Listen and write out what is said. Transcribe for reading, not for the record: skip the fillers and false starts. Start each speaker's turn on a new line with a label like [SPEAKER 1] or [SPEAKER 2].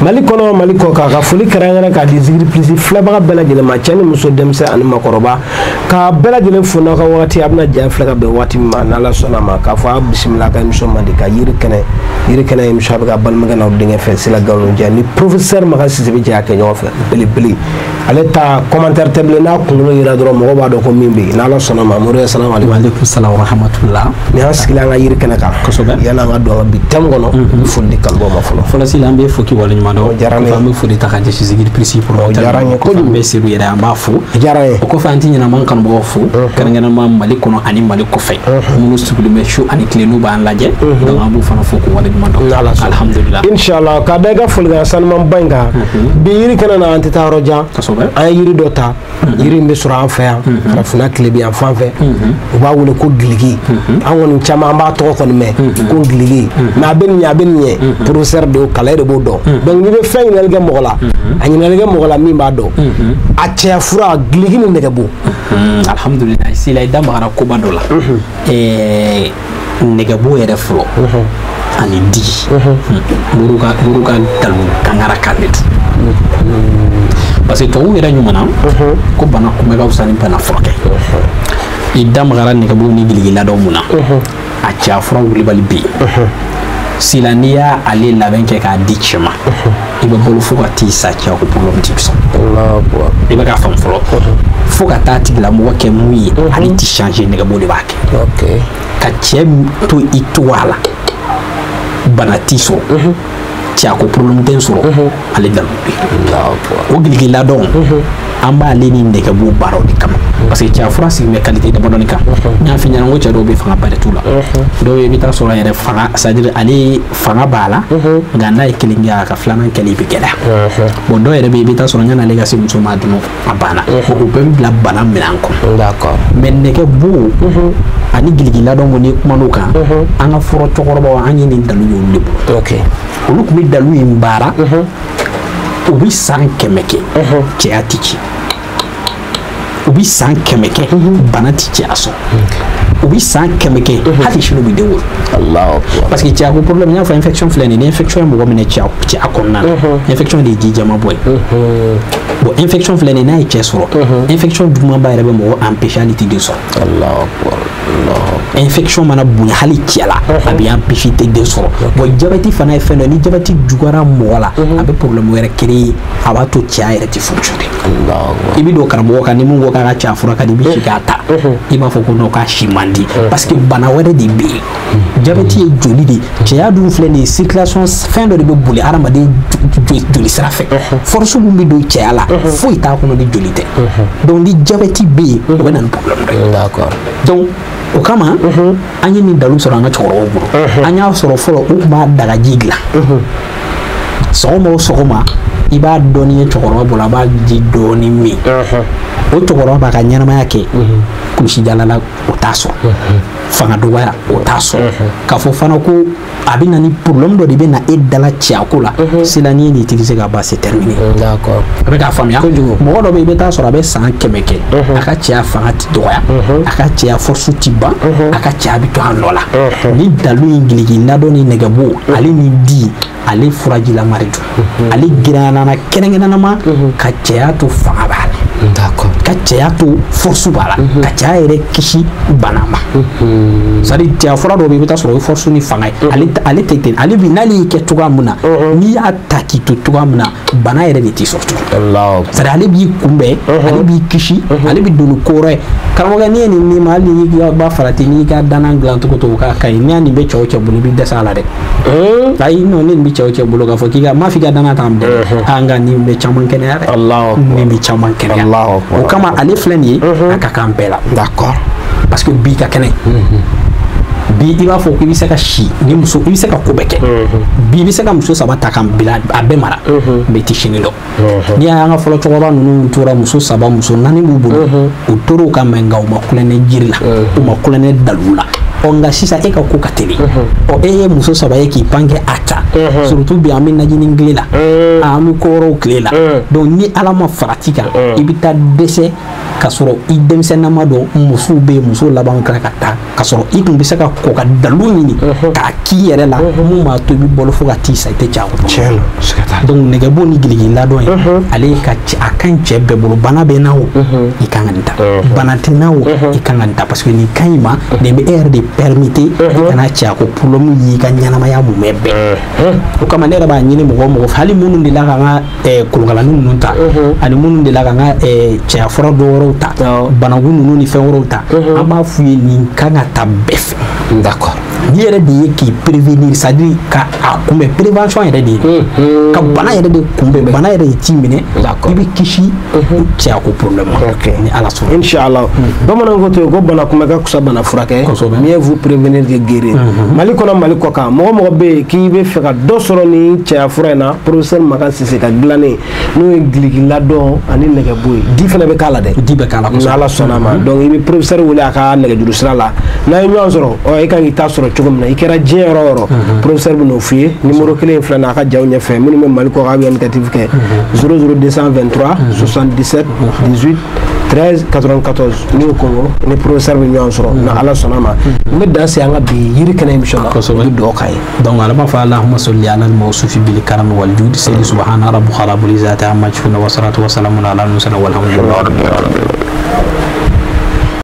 [SPEAKER 1] Mali kɔnɔ, Mali kɔ kan, ka foli kɛrɛnkɛrɛn k'a di Zikiri Plus filɛbaga bɛɛ lajɛlen ma, cɛ ni muso, denmisɛn ani makɔrɔba, ka bɛɛ lajɛlen fo n'aw ka waati. A bɛna ja filɛ ka bɛn waati min ma, n'Ala sɔnna ma, k'a fɔ a bisimila ka émission man di ka yiri kɛnɛ, yiri kɛnɛ émission a bɛ ka balimakɛ n'aw denkɛ fɛ Sila Galonjɛ ni professeur Makan Sise bɛ jɛ a kɛ ɲɔgɔn fɛ belebele. Ale ta commentaire tɛ bilen, n'a kunkolo yera dɔrɔn mɔgɔw b'a dɔn ko min bɛ yen. N'Ala sɔnna ma, Moriya, salamu aleykum.
[SPEAKER 2] Waaleykum salam wa rahmatullah.
[SPEAKER 1] Ni an sigilen an ka yiri kɛnɛ kan.
[SPEAKER 2] Kosɛbɛ.
[SPEAKER 1] Yanni an ka don an ka bi thème kɔnɔ, n bɛ foli di kanubaw ma fɔlɔ.
[SPEAKER 2] Fɔlɔ sisan, an bɛ fo k'i waleɲuman dɔn.
[SPEAKER 1] O diyara n ye.
[SPEAKER 2] An bɛ foli ta ka ɲɛsin Zikiri Plus
[SPEAKER 1] O diyara n ye kojugu.
[SPEAKER 2] An bɛ Sedu yɛrɛ, an b'a fo.
[SPEAKER 1] O diyara n ye.
[SPEAKER 2] O kɔfɛ, an ti ɲinɛ an b'an kanubagaw fo, kɛrɛnkɛrɛnnama Mali kɔnɔ ani Mali kɔfɛ, minnu sigilen bɛ su ani tile n'u b'an lajɛ. Donc an b'u fana fo k'u waleɲuman dɔn.
[SPEAKER 1] N'Ala sɔnna.
[SPEAKER 2] Alhamdulillah.
[SPEAKER 1] Inshallah, ka da i ka folikan sanumanba in kan, bi yiri kɛnɛ na, an tɛ taa yɔrɔ jan.
[SPEAKER 2] Kosɛbɛ.
[SPEAKER 1] An ye yiri dɔ ta, yiri in bɛ sɔrɔ an fɛ yan farafinna tile bɛ yan fan fɛ. U b'a wele ko giligi. An kɔni caman an b'a tɔgɔ kɔni mɛn ko giligi, mais a bɛ nin ɲɛ, a bɛ nin ɲɛ, professeur de y'o kalan, e de b'o dɔn. Donc n'i bɛ fɛn ɲininkali kɛ mɔgɔ la, a ɲininkali kɛ mɔgɔ la min b'a dɔn. A cɛya fura, giligi ni nɛgɛbo.
[SPEAKER 2] Alhamdulillah, Sila, i da magara koba dɔ la. Nɛgɛbo yɛrɛ fɔlɔ ani di muru ka dalu kangara kan de dun, parce que tubabuw yɛrɛ ɲuman na ko bana kunbɛ ka fisa ni bana furakɛ. I da magara nɛgɛbo ni giligi ladɔn mun na, a cɛya fura wulibali bɛ yen. Sila, n'i y'a ale labɛn kɛ k'a di cɛ ma, i bɛ balo fo ka t'i sa, cɛ ko problème t'i sɔrɔ.
[SPEAKER 1] Allahu akbar.
[SPEAKER 2] I bɛ k'a faamu fɔlɔ, fo ka taa tigilamɔgɔ kɛ mun ye, ale ti changer, nɛgɛbo de b'a kɛ. Ka cɛ to i cogoya la, bana t'i sɔrɔ, cɛya ko problème tɛ n sɔrɔ, ale dalu bɛ yen.
[SPEAKER 1] Allahu akbar.
[SPEAKER 2] O giligi ladɔn, an b'ale ni nɛgɛbo baaraw de kama, parce que cɛya fura sigi bɛ qualité damadɔni kan. N y'a f'i ɲɛna n ko cɛ dɔw bɛ fanga ba de t'u la, dɔw bɛ i bɛ taa sɔrɔ yɛrɛ fanga, c'est à dire ale fanga b'a la, nka n'a ye kelen kɛ, a ka filanan kɛli bɛ gɛlɛya. Bon, dɔw yɛrɛ bɛ yen, i bɛ taa sɔrɔ yan'ale ka se muso ma dɔrɔn, a banna. Bon, o bɛɛ bɛ bila bana minɛn kɔnɔ. Mais nɛgɛbo ani giligi ladɔn ko, n'i kuman'o kan, an ka fɔlɔ cɛkɔrɔbaw, an ye nin dalu ye olu de bolo. Olu tun bɛ dalu in baara, u bɛ san 100 kɛ, cɛya ti ci. U bɛ san 100 kɛ, bana ti cɛya sɔrɔ. U bɛ san 100 kɛ, hali sini u bɛ den wolo.
[SPEAKER 1] Allahu akbar.
[SPEAKER 2] Parce que cɛya ko problème, n y'a fɔ, infection filɛ nin ye. Ni infection ye mɔgɔ minɛ cɛya, cɛya kɔnɔna na, infection de ye ji jama bɔ ye. Bon, infection filɛ nin ye, n'a ye cɛ sɔrɔ, infection jugumanba yɛrɛ bɛ mɔgɔ empêcher hali ti den sɔrɔ.
[SPEAKER 1] Allahu akbar, Allahu akbar.
[SPEAKER 2] Infection mana bonya hali cɛ la, a bɛ empêcher tɛ den sɔrɔ. Bon, diabète fana ye fɛn dɔ ye, ni diabète juguyara mɔgɔ la, a bɛ problème wɛrɛ créer, a b'a to cɛya yɛrɛ tɛ fonctionner.
[SPEAKER 1] Allahu akbar.
[SPEAKER 2] I bɛ don karamɔgɔ kan, ni mun ko k'a ka cɛya fura ka di, i bɛ si k'a ta, i b'a fɔ ko non, k'a si man di, parce que bana wɛrɛ de bɛ yen. Diabète ye joli de ye, cɛya dun filɛ nin ye, circulation fɛn dɔ de bɛ boli hadamaden joli sira fɛ. Force mun bɛ don cɛya la, foyi t'a kɔnɔ ni joli tɛ. Donc ni diabète bɛ yen, o bɛ na ni problème dɔ ye. Donc o kama, an ye nin dalu sɔrɔ an ka cɛkɔrɔbaw bolo. An y'a sɔrɔ fɔlɔ, u tun b'a dagaji dilan sɔgɔma o sɔgɔma. I b'a dɔɔni ye cɛkɔrɔba bolo, a b'a ji dɔɔni min. O cɛkɔrɔba b'a ka ɲɛnamaya kɛ, kulusi jalala o t'a sɔrɔ, fanga dɔgɔya o t'a sɔrɔ. K'a fɔ fana ko a bɛ na ni problème dɔ de bɛ na e dala cɛya ko la, sila, n'i ye nin utiliser ka ban, c'est terminé. A bɛ k'a faamuya.
[SPEAKER 1] Kojugu.
[SPEAKER 2] Mɔgɔ dɔ bɛ yen, i bɛ taa sɔrɔ a bɛ san 100 kɛ, a ka cɛya fanga ti dɔgɔya, a ka cɛya force ti ban, a ka cɛya bɛ to a nɔ la. Ni dalu in, giligi ladɔn ni nɛgɛbo, ale ni di, ale furajilama de don. Ale girinyana kɛrɛnkɛrɛnnama ka cɛya to fanga b'a la, ka cɛya to force b'a la, ka cɛya yɛrɛ kisi bana ma. C'est à dire cɛya fura dɔw bɛ yen, i bɛ taa sɔrɔ o ye force ni fanga ye. Ale tɛ ten. Ale bi n'ale y'i kɛ cogoya min na, n'i y'a ta k'i to cogoya min na, bana yɛrɛ de t'i sɔrɔ tugun.
[SPEAKER 1] Allahu akbar.
[SPEAKER 2] C'est à dire ale b'i kunbɛn, ale b'i kisi, ale bɛ don ni ko wɛrɛ ye. Karamɔgɔkɛ, n'i ye nin min ma, hali n'i b'a farati, n'i ka danna dilan cogo cogo k'a ka ɲi, n'i y'a nin bɛ cɛ o cɛ bolo, i bɛ dɛsɛ a la dɛ. Ayi non, ne nin bɛ cɛ o cɛ bolo, k'a fɔ k'i ka m'a fɔ i ka danna t'an dɛmɛ, a nka nin bɛ caman kɛnɛya dɛ.
[SPEAKER 1] Allahu akbar.
[SPEAKER 2] Nin bɛ caman kɛnɛya.
[SPEAKER 1] Allahu akbar.
[SPEAKER 2] O kama, ale filɛ nin ye, a ka kan bɛɛ la. Parce que bi ka kɛnɛ, bi i b'a fɔ k'i bɛ se ka si ni muso, i bɛ se ka ko bɛɛ kɛ. Bi i bɛ se ka muso saba ta ka bila a bɛɛ mara, mais i tɛ sini dɔn. N'i y'a ye an ka fɔlɔ cɛkɔrɔba ninnu tora, muso saba, muso naani b'u bolo, u tor'o kan mɛ, nka u ma kulonkɛ jiri la, u ma kulonkɛ dalu la. Ɔ nka sisan e ka ko ka teli, ɔ e ye muso saba ye k'i pan kɛ a ta, surtout bi an bɛ najini tile la, an bɛ ko wɛrɛw tile la. Donc ni Ala ma farati kan, i bɛ taa dɛsɛ ka sɔrɔ i denmisɛnnama dɔ. Musow bɛ yen, muso laban kila ka taa ka sɔrɔ i tun bɛ se ka kɔ ka dalu ɲini k'a k'i yɛrɛ la, mun b'a to i bɛ balo fo ka t'i sa, i tɛ cɛ kɔ.
[SPEAKER 1] Tiɲɛ don, siga t'a la.
[SPEAKER 2] Donc nɛgɛbo ni giligi ladɔn ye, ale ka a ka ɲi cɛ bɛɛ bolo. Bana bɛ n'a o, i kan ka nin ta, bana tɛ n'a o, i kan ka nin ta, parce que nin ka ɲi ma, nin bɛ e yɛrɛ de permettre i kana cɛ ko problème y'i ka ɲɛnamaya mumɛ bɛɛ. O kama ne yɛrɛ b'a ɲini mɔgɔ o mɔgɔ fɛ, hali minnu delila ka n ka kolonkalanin ninnu ta, ani minnu delila ka n ka cɛya fura dɔ wɛrɛw ta, banakun ninnu ni fɛn wɛrɛw ta, an b'a f'u ye nin kan ka ta bɛɛ fɛ.
[SPEAKER 1] D'accord.
[SPEAKER 2] N'i yɛrɛ de ye k'i prévenir, c'est à dire ka a kunbɛn, prévention yɛrɛ de ye ka bana yɛrɛ de kunbɛn, bana yɛrɛ de t'i minɛ, i bɛ kisi cɛya ko problème ma ni Ala sɔnna.
[SPEAKER 1] Inshallah. Bamananw ko ten ko bana kunbɛ ka fisa bana furakɛ. Mieux vaut prévenir que guérir. Mali kɔnɔ, Mali kɔ kan, mɔgɔ mɔgɔ bɛ yen k'i bɛ fɛ ka dɔ sɔrɔ nin cɛya fura in na, professeur Makan Sise ka dilannen, n'o ye giligi ladɔn ani nɛgɛbo ye, di fana bɛ k'a la dɛ.
[SPEAKER 2] Di bɛ k'a la kosɛbɛ.
[SPEAKER 1] N'Ala sɔnna a ma. Donc i bɛ professeur wele a ka nɛgɛjuru sira la, n'a ye ɲɔgɔn sɔrɔ, ɔ e kan k'i ta sɔrɔ cogo min na, i kɛra diɲɛ yɔrɔ o yɔrɔ, professeur bɛ n'o f'i ye. Numéro kelen in filɛ nin ye, a ka jaw ɲɛfɛ, minnu bɛ Mali kɔ kan, a bɛ indicatif kɛ 00223 77 18 13 94. N'i y'o kɔngɔ ni professeur bɛ ɲɔgɔn sɔrɔ, ni Ala sɔnna a ma. N bɛ dan se an ka bi yiri kɛnɛ émission na, n bɛ dugawu k'a ye.
[SPEAKER 2] Donc ala b'a fɔ allahumma salli ala al-mawsufi bil karam wal jud sayyidi subhana rabbika rabbil izzati amma yasifun wa salatu wa salamun ala al-mursalin walhamdulillahi rabbil alamin.